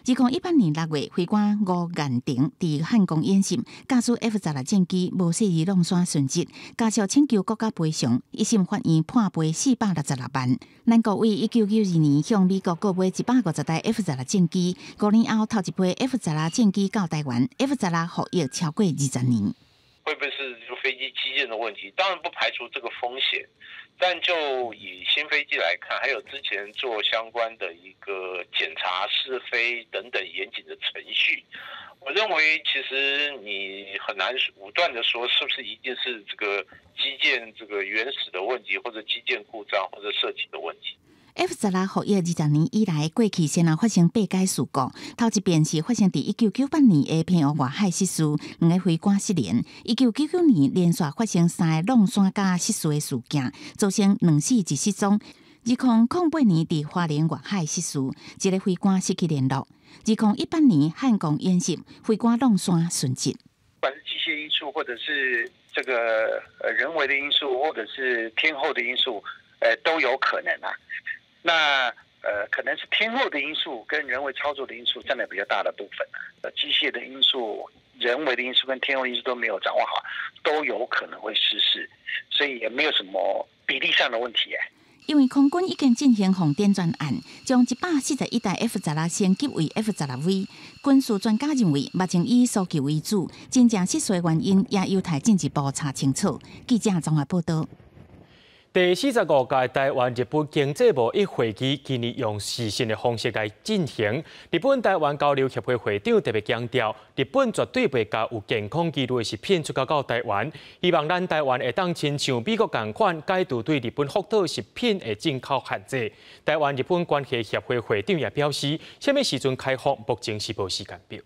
2018年6月，飛官吳彥廷佇漢光演習，駕駛 F-16戰機無細膩挵山殉職，家屬請求國家賠償，一審法院判賠466萬。咱國為1992年向美國購買150台 F-16戰機，5年後頭一批 F-16戰機到台灣，F-16服役超過20年。會不會是飛機機件的問題？當然不排除這個風險，但就以新飛機來看，還有之前做相關的一個檢查、試飛等等嚴謹的程序，我認為其實你很難武斷的說，是不是一定是這個機件這個原始的問題，或者機件故障，或者設計的問題。 F 十六服役20年以來，過去先後發生八改事故。頭一遍是發生佇1998年的澎湖外海失事，兩个飛官失聯。1999年連續發生三个挵山佮失事的事件，造成兩死一失蹤。2008年佇花蓮外海失事，一个飛官失去聯絡。2018年漢光演習，飛官挵山殉職。不管是機械因素，或者是這個人為的因素，或者是天候的因素，都有可能啊。那可能是天候的因素跟人為操作的因素佔了比較大的部分。機械的因素、人為的因素跟天候因素都沒有掌握好，都有可能會失事，所以也沒有什麼比例上的問題。因為空軍已經進行放電專案，將141台 F 十六升級為 F 十六 V。軍事專家認為，目前以搜救為主，真正失事的原因也有待進一步查清楚。記者綜合報道。第45屆台灣日本經濟貿易會議今年用視訊的方式來進行。日本台灣交流協會會長特別強調，日本絕對袂共有健康疑慮的食品出口到台灣，希望咱台灣會當親像美國仝款，解除對日本福島食品的進口限制。台灣日本關係協會會長也表示，啥物時陣開放，目前是無時間表。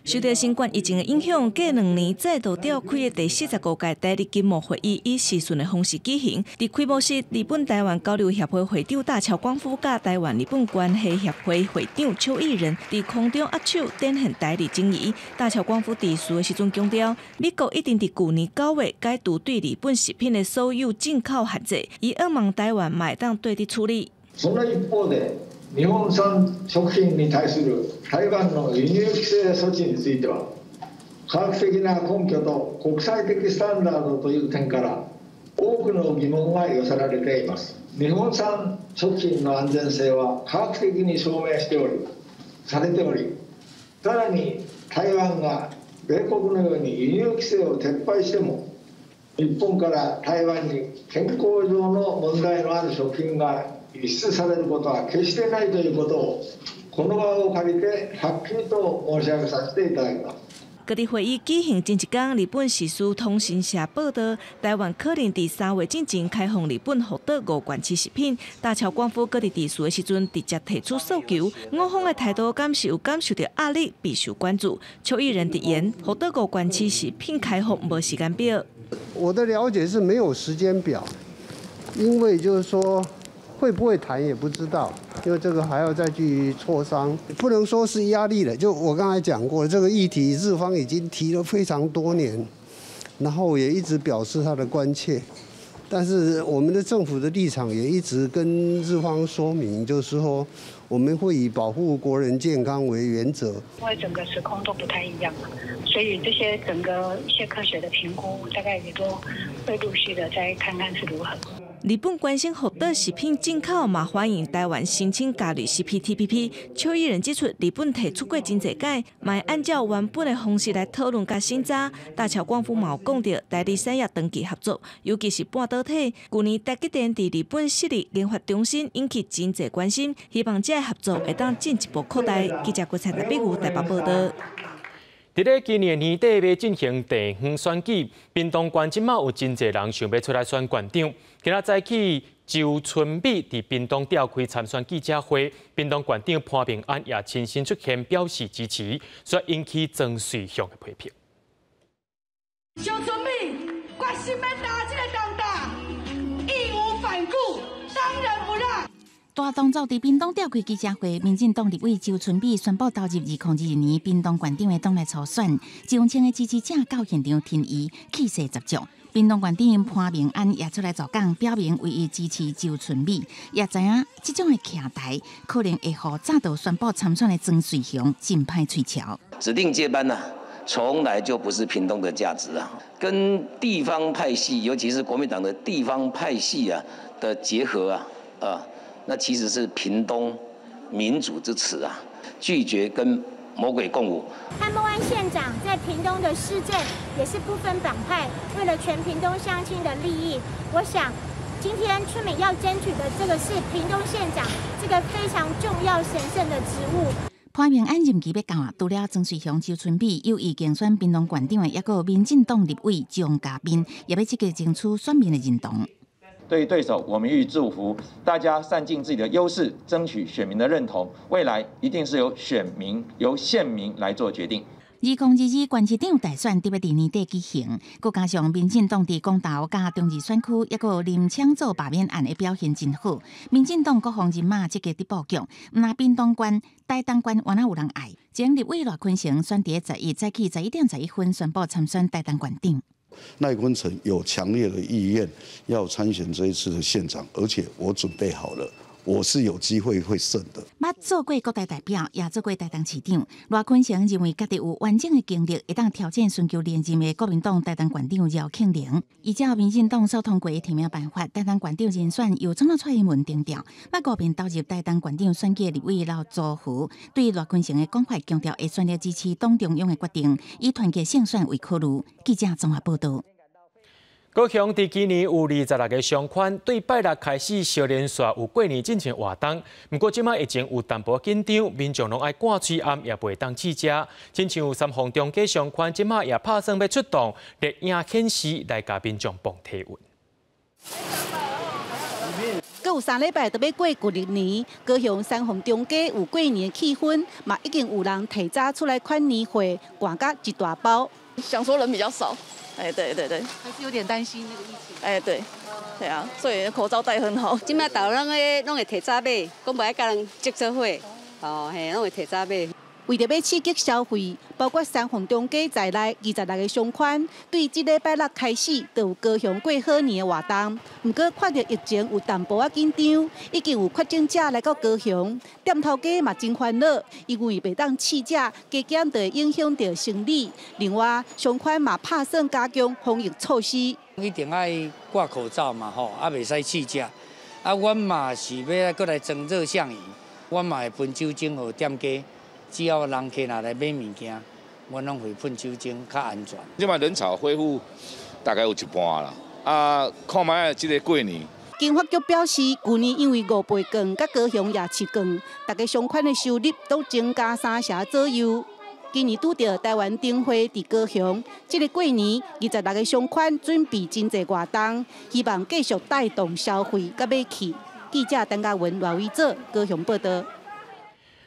受著新冠疫情的影響，隔2年再度召開的第45屆台日經貿會議以視訊的方式舉行。佇開幕式，日本台灣交流協會會長大橋廣夫佮台灣日本關係協會會長邱義仁佇空中握手，展現台日情誼。大橋廣夫致辭的時陣強調，美國一定佇舊年9月解除對日本食品的所有進口限制，伊向望台灣嘛會當對日處理。その一方で日本産食品に対する台灣の輸入規制措置については、科學的な根拠と國際的スタンダードという点から多くの疑問が寄せられています。日本産食品の安全性は科學的に証明しておりされており、さらに台灣が米國のように輸入規制を撤廃しても、日本から台灣に健康上の問題のある食品が輸出されることは決してないということを、この場を借りてはっきりと申し上げさせていただきます。閣佇會議舉行前一工，日本時事通信社報道，台灣可能佇3月進前開放日本福島五縣市食品。大橋廣夫閣佇致辭的時陣，直接提出訴求，我方的態度敢是有感受著壓力，備受關注。邱義仁直言，福島五縣市食品開放無時間表。我的了解是沒有時間表，因為就是說，會不會談也不知道，因為這個還要再去磋商，不能說是壓力了。就我剛才講過，這個議題日方已經提了非常多年，然後也一直表示他的關切，但是我們的政府的立場也一直跟日方說明，就是說我們會以保護國人健康為原則。因為整個時空都不太一樣嘛，所以這些整個一些科學的評估，大概也都會陸續的再看看是如何。日本關心福島食品進口，嘛歡迎台灣申請加入 CPTPP。邱義仁指出，日本提出過真濟擺，嘛會按照原本的方式來討論佮審查。大橋廣夫嘛有講著，台日產業長期合作，尤其是半導體。舊年台積電佇日本設立研發中心，引起真濟關心，希望這个合作會當進一步擴大。記者郭燦台北台北報道。佇咧今年年底欲進行地方選舉，屏東縣這馬有真濟人想欲出來選縣長。今仔早起，周春米佇屏東召開參選記者會，屏東縣長潘孟安也親身出現表示支持，煞引起曾瑞雄的批評。周春米決心欲擔這個重擔，義無反顧，當仁不讓。大動作佇屏東召開記者會，民進黨立委周春米宣布投入2022年屏東縣長的黨內初選，上千个支持者到現場挺伊，氣勢十足。屏東縣長潘孟安也出來助講，表明為伊支持周春米，也知影這種的徛台可能會予早就宣布參選的曾瑞雄真歹喙潲。指定接班呢，從來就不是屏東的價值啊，跟地方派系，尤其是國民黨的地方派系啊的結合啊，啊。那其實是屏東民主之恥啊！拒絕跟魔鬼共舞。潘孟安县長在屏東的施政也是不分黨派，為了全屏東鄉親的利益，我想今天春美要爭取的這個是屏東縣長這個非常重要神聖的職務。潘孟安任期欲到啊，除了莊瑞雄、周春美有意競選屏東縣長的，抑閣有民進黨立委張嘉賓，也欲積極爭取選民的認同。對對手，我們予以祝福，大家善盡自己的優勢，爭取選民的認同。未來一定是由選民、由縣民來做決定。2022縣市長大選佇欲佇年底舉行，閣加上民進黨佇公投佮中二選區，抑閣有林昶佐罷免案的表現真好，民進黨各方人馬積極佇布局，毋但屏東縣、台東縣原來有人愛。前立委賴坤成選佇11早起11點11分宣布參選台東縣長。賴坤成有強烈的意願要參選這一次的縣長，而且我準備好了，我是有機會會勝的。捌做過國大代表，也做過台東市長。賴坤成認為家己有完整的經歷，會當挑戰尋求連任的國民黨台東縣長饒慶鈴。依照民進黨所通過的提名辦法，台東縣長人選由總統蔡英文定調。捌五遍投入台東縣長選舉的立委劉祖福對賴坤成的講法強調，會全力支持黨中央的決定，以團結勝選為考慮。記者綜合報道。高雄佇今年有26個商圈，對拜六開始小連續有過年進前活動。毋過這擺疫情有淡薄緊張，民眾攏愛掛喙罨，也袂當試食。親像三鳳中街商圈，這擺也拍算欲出動熱影顯示來共民眾磅體溫。閣有3禮拜就欲過舊曆年，高雄三鳳中街有過年氣氛，嘛已經有人提早出來款年貨，掛甲一大包。想說人比較少。哎，對對對，還是有點擔心那個疫情。哎，對，對啊，所以口罩戴很好。這擺大家攏會提早買，講無愛佮人擠做伙，哦嘿，攏會提早買。為著欲刺激消費，包括三鳳中街在內26個商圈，對這禮拜六開始就有高雄過好年的活動。毋過看著疫情有淡薄仔緊張，已經有確診者來到高雄，店頭家嘛真煩惱，因為袂當試食，加減就會影響著生理。另外，商圈嘛拍算加強防疫措施，一定愛掛口罩嘛，吼，啊袂使試食。啊，阮嘛是欲閣來裝熱像儀，阮嘛會噴酒精予店家。只要人客若來買物件，阮攏會噴酒精，較安全。這擺人潮恢復大概有一半啦。啊，看覓這个過年。經發局表示，舊年因為五倍券佮高雄夜市券，逐家商圈的收入都增加三成左右。今年拄著台灣燈會佇高雄，這个過年26個商圈準備真濟活動，希望繼續帶動消費佮買氣。記者陳嘉文、賴偉哲高雄報道。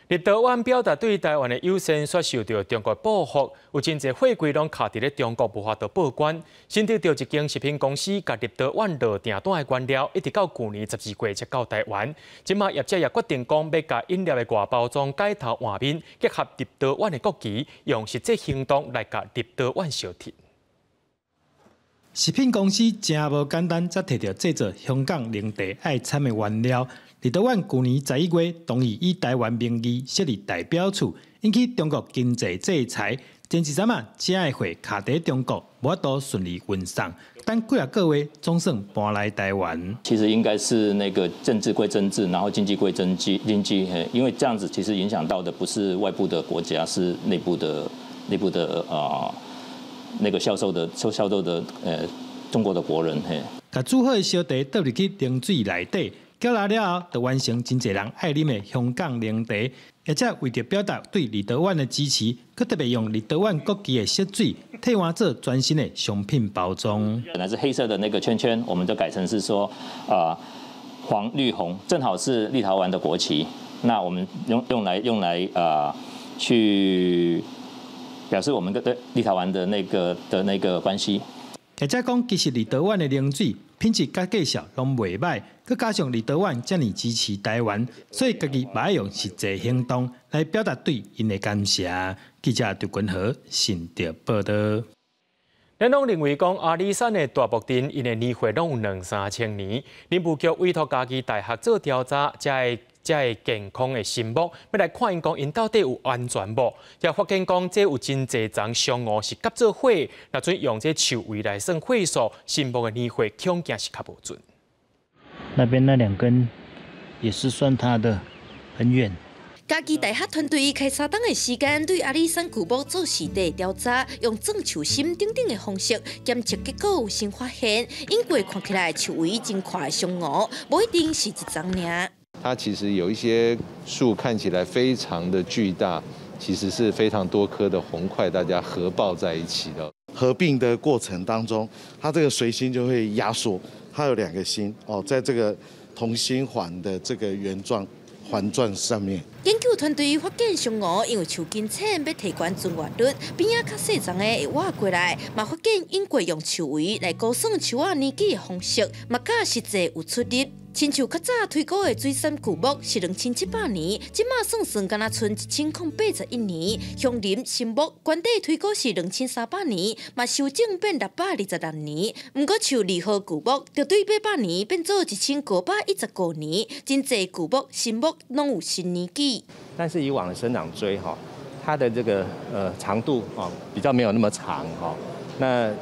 立陶宛表達對台灣的友善，卻受著中國報復，有真濟貨櫃攏卡佇咧中國，無法度報關。新竹著一間食品公司共立陶宛落訂單的原料，一直到舊年12月才到台灣。這擺業者也決定講，欲共飲料的外包裝改頭換面，結合立陶宛的國旗，用實際行動來共立陶宛相挺。食品公司誠無簡單，才提著製作香港奶茶愛摻的原料。立陶宛舊年11月同意以台灣名義設立代表處，引起中國經濟制裁。前一陣仔，遮的貨卡佇中國，無法度順利運送。等幾仔個月，總算搬來台灣。其實應該是那個政治歸政治，然後經濟歸經濟，經濟，因為這樣子其實影響到的不是外部的國家，是內部的那個銷售的中國的國人嘿。共煮好的燒茶倒入去冷水內底。攪來了後，就完成真濟人愛啉的香港奶茶。而且為著表達對立陶宛的支持，閣特別用立陶宛國旗的色水替換做全新的商品包裝。本來是黑色的那個圈圈，我們就改成是說，黃綠紅，正好是立陶宛的國旗。那我們用來去表示我們跟對立陶宛的那個關係。而且講，其實立陶宛的冷水品質佮價數攏袂䆀，閣加上立陶宛遮爾支持台灣，所以家己嘛愛用實際行動來表達對𪜶的感謝。記者劉君和新竹報導。咱攏認為講阿里山的大木鎮，𪜶的年歲攏有兩三千年。林務局委託嘉義大學做調查，才會健康的神木，欲來看𪜶講𪜶到底有安全無？也發現講這有真濟層松芋是夾做伙，若準用這樹圍來算歲數，神木的年歲恐驚是較無準。那邊那兩根也是算它的，很遠。嘉義大學團隊開3冬的時間，對阿里山巨木做實地調查，用鑽樹心等等的方式檢測，結果有新發現。隱過看起來樹圍真闊的松梧，無一定是一叢爾。它其實有一些樹看起來非常的巨大，其實是非常多顆的紅塊，大家合抱在一起的。合併的過程當中，它這個隨心就會壓縮，它有兩個心哦，在這個同心環的這個圓狀環狀上面。研究團隊發現松梧因為樹根淺，欲提懸存活率，邊仔較細叢的會活過來，嘛發現隱過用樹圍來估算樹仔年紀的方式，嘛佮實際有出入。親像較早推估的水杉巨木是2700年，這馬算算敢若賰1081年。鄉林神木原底推估是2300年，嘛修正變626年。毋過像二號巨木，就對800年變做1915年，真濟巨木、神木攏有新年紀。但是以往的生長錐哈，它的這個長度哦比較沒有那麼長哈。那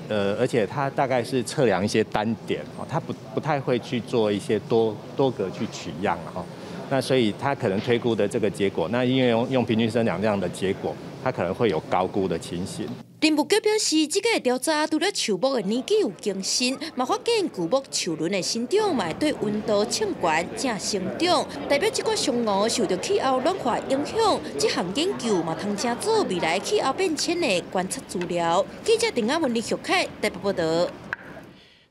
而且它大概是測量一些單點哦，它不太會去做一些多個去取樣哈。那所以它可能推估的這個結果，那因為用平均生長量的結果，它可能會有高估的情形。林務局表示，這個調查除了樹木的年紀有更新，嘛發現巨木樹輪的生長嘛會對溫度衝懸正成長，代表這寡松梧受到氣候暖化影響。這項研究嘛通成做未來氣候變遷的觀測資料。記者鄧亞文、李玉凱台北報導。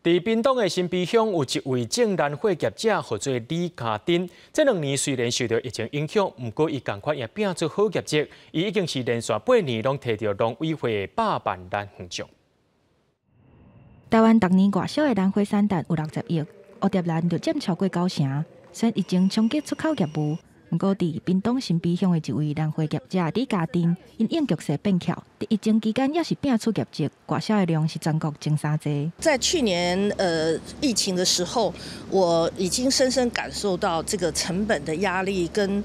佇屏東的新埤鄉有一位種蘭花業者，號做李家珍。這2年雖然受到疫情影響，毋過伊仝款也拼出好業績。伊已經是連續8年攏提著農委會百萬蘭花獎。台灣逐年外銷的蘭花產值有60億，蝴蝶蘭就佔超過九成。雖然疫情衝擊出口業務，毋過佇屏東新埤鄉的一位蘭花業者李家珍，因應局勢變巧，佇疫情期間也是拼出業績，外銷的量是全國前三濟。在去年疫情的時候，我已經深深感受到這個成本的壓力跟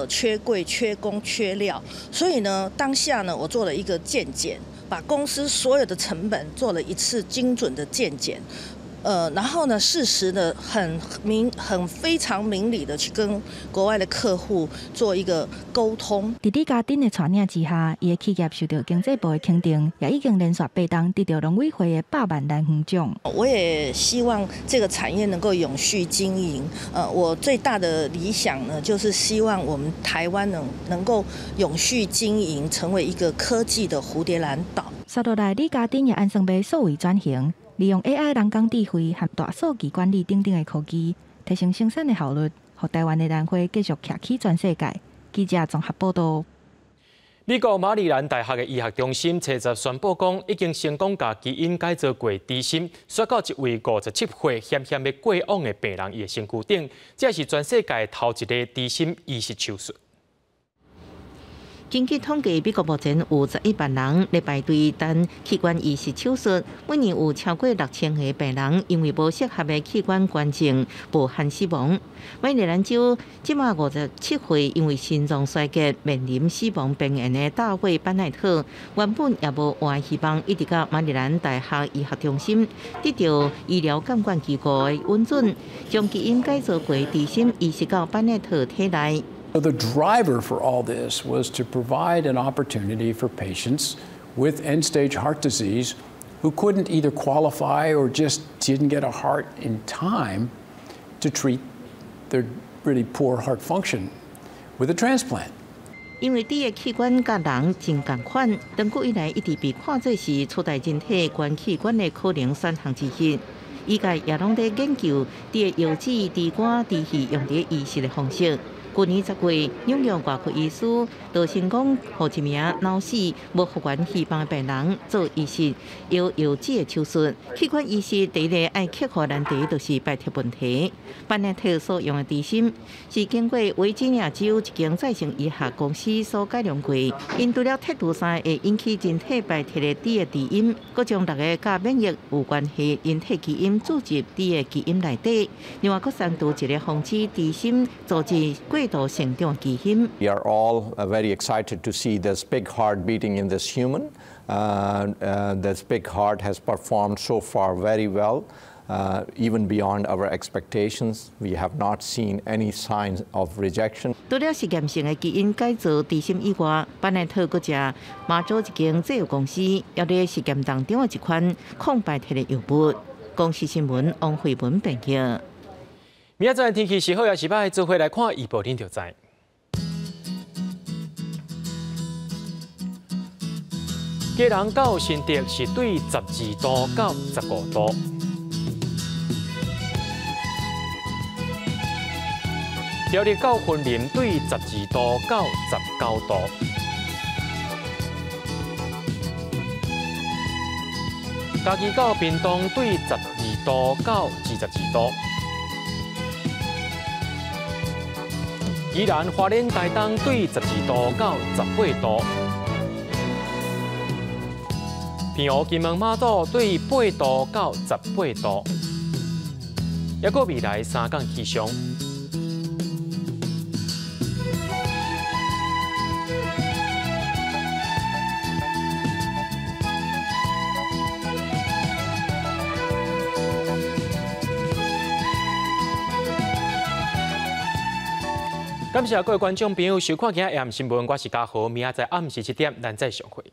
缺櫃、缺工、缺料，所以呢，當下呢，我做了一個健檢，把公司所有的成本做了一次精準的健檢。然後呢，適時的很明、很非常明理的去跟國外的客戶做一個溝通。佇李家珍的帶領之下，伊的企業受到經濟部的肯定，也已經連續八冬得著農委會的百萬蘭花獎。我也希望這個產業能夠永續經營。我最大的理想呢，就是希望我們台灣能夠永續經營，成為一個科技的蝴蝶蘭島。接落來，李家珍也按算欲數位轉型。利用 AI 人工智慧和大數據管理等等的科技，提升生產的效率，予台灣的蘭花繼續徛起全世界。記者綜合報導。美國馬里蘭大學的醫學中心初十宣布講，已經成功共基因改造過豬心，輸到一位57歲險險欲過往的病人伊的身軀頂，這是全世界頭一个豬心移植手術。根據統計，美國目前有11萬人咧排隊等器官移植手術，每年有超過6000個病人因為無適合的器官捐贈，無憾死亡。馬里蘭州這馬57歲，因為心臟衰竭面臨死亡邊緣的大衛班奈特，原本也無活希望，一直到馬里蘭大學醫學中心得著醫療監管機構的允准，將基因改造過豬心移植到班奈特體內。 The driver for all this was to provide an opportunity for patients with end-stage heart disease who couldn't either qualify or just didn't get a heart in time to treat their really poor heart function with a transplant. 因為豬的器官佮人真仝款，長久以來一直被看做是取代人體捐器官的可能選項之一。醫界也攏佇研究豬的腰子、豬肝、豬肺用佇移植的方式。去年10月，紐約外科醫師就成功予一名腦死無復原希望的病人做移植腰腰子的手術。器官移植第一个愛克服難題就是排斥問題。班奈特所用的豬心是經過維吉尼亞州一間再生醫學公司所改良過，𪜶除了剔除三个會引起人體排斥的豬的基因，閣將六个佮免疫有關係人體基因注入豬的基因內底，另外閣刪除一个防止豬心組織過度成長基因。 We are all very excited to see this big heart beating in this human. This big heart has performed so far very well. Even beyond our expectations. We have not seen any signs of rejection. 除了實驗性的基因改造豬心以外，班奈特閣藉麻州一間製藥公司也咧實驗當中的一款抗敗體的藥物。公視新聞王慧文編譯。明仔載天氣是好抑是䆀，做伙來看預報恁就知。基隆到新竹是對12度到15度。苗栗到雲林對12度到19度。嘉義到屏東對12度到22度。宜蘭花蓮台東對12度到18度。澎湖金門馬祖對8度到18度。抑閣未來三工氣象。感謝各位觀眾朋友收看今仔日暗新聞，我是嘉豪，明仔載暗時7點，咱再相會。